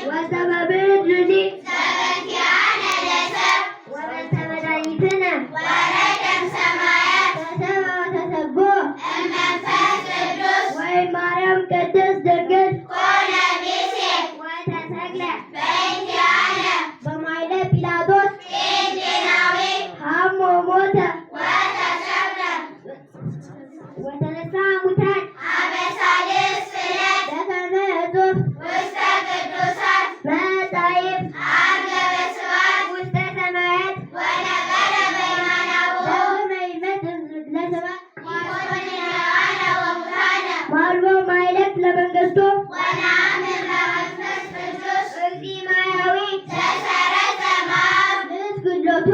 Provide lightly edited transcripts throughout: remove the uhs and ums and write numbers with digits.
ወዘበምድርኒ ወበእንተ መድኃኒትነ ተሰብአ ወተሰብሖ ወእማርያም ቅድስት ድንግል ወተሰቅለ በማይለ ጲላጦስ ሐሞ ሞተ ወተነሳ ሙታን በከመ እጹብ መጻሕፍት ውስተ ሰማያት ዳግመ ይመጽእ ለስብሐት ወአልቦ ማእለቅት ለመንግሥቱ እግዚእ ማያዊ ምስግድሎቱ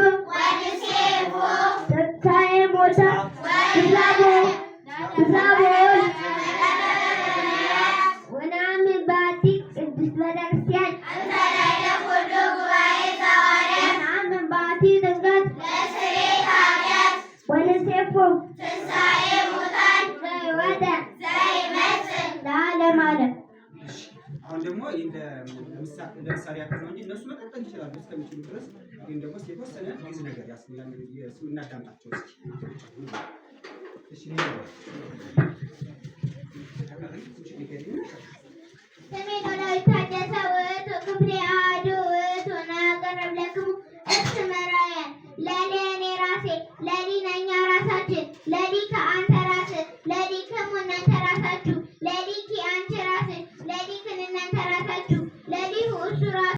ትንሣኤ ሙታን ምስለ ወነአምን በአሐቲ ቅድስት ቤተ ክርስቲያን ወነአምን በአሐቲ ጥምቀት ወንሴፎ ዘሕይወተ ለዓለመ ዓለም። አሁን ደግሞ ለምሳሌ ያክል ነው እንጂ እነሱ መቀጠል ይችላሉ እስከሚችሉ ድረስ። ግን ደግሞ እስኪ የተወሰነ ግዕዝ ነገር እናዳምጣቸው እስኪ። እሺ። ስሜ ኖላዊት ታደሰ ውእቱ ክፍሌ አሐዱ ውእቱ ናቀረብ ለክሙ እስመ ራእየ ለእኔ ራሴ ለሊነኛ